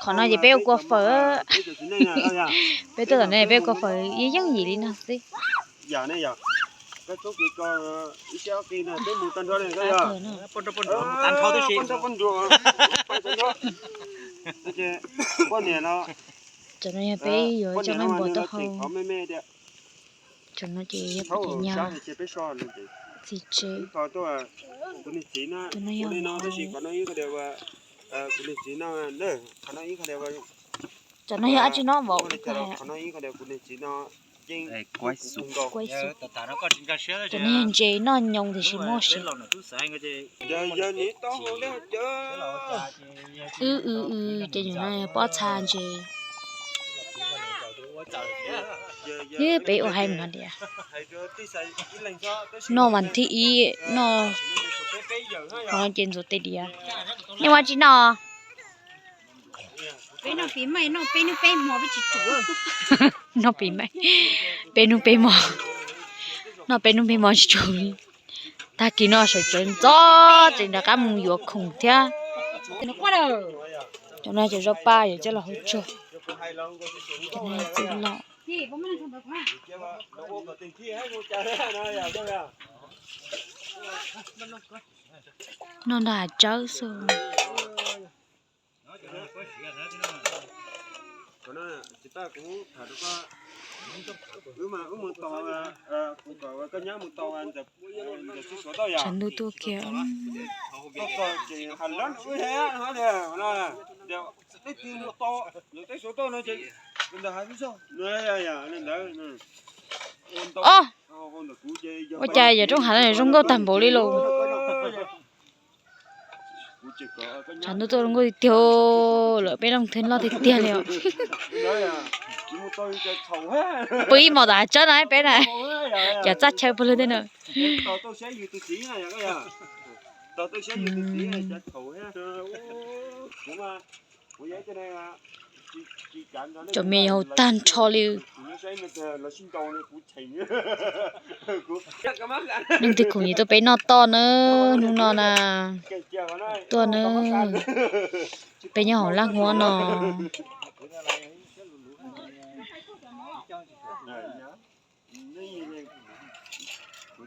Qhov no ces peb ua kua fawm. Peb tuaj tom no peb ua kua fawm yeej yeej yim li no xwb. Cov no yog peb yuav coj nqaij npua taub hau. Cov no ces yog peb cov nyab txiv tsev. Tus no yog, cov no yog dab tsi no vauv? Kuv hais kuaib xu. Cov no yog ntses noj nyoos tiam sis muaj siv. Wb wb wb ces yog no pob txha ntses. Peb ua hais no tias noj vas thib ib noj, qhov no ces ntxuav tes diav. Nej ua tsi noj? Noj pib maij, peb hnub peb hmo, noj peb hnub peb hmo tsis tsum li. Tag kis no sawv tsees ntxov tsees rov qab mus yuav khoom thiab. Cov no cov zaub paj yuav coj los hau tsuag. Cov no txwj loj. Noj nrog hav tsawb xwb. Tshav ntuj tuaj kiag. Ob, ua cas yog rooj hav no zoo nkauj tag npaum li lauj. Tshav ntuj tuaj zoo nkauj tiag tiag lawm, peb looj thwb loj tiag tiag li os. Pw ib hmos tom hav tsawb no peb na, cov txaj chaw pw lug tej na. Cov me haus tag nrho li. Leej twg khoom nyiam tuaj peb noj toj na, hnub no na, tuaj na. Peb nyob hauv laj huab no.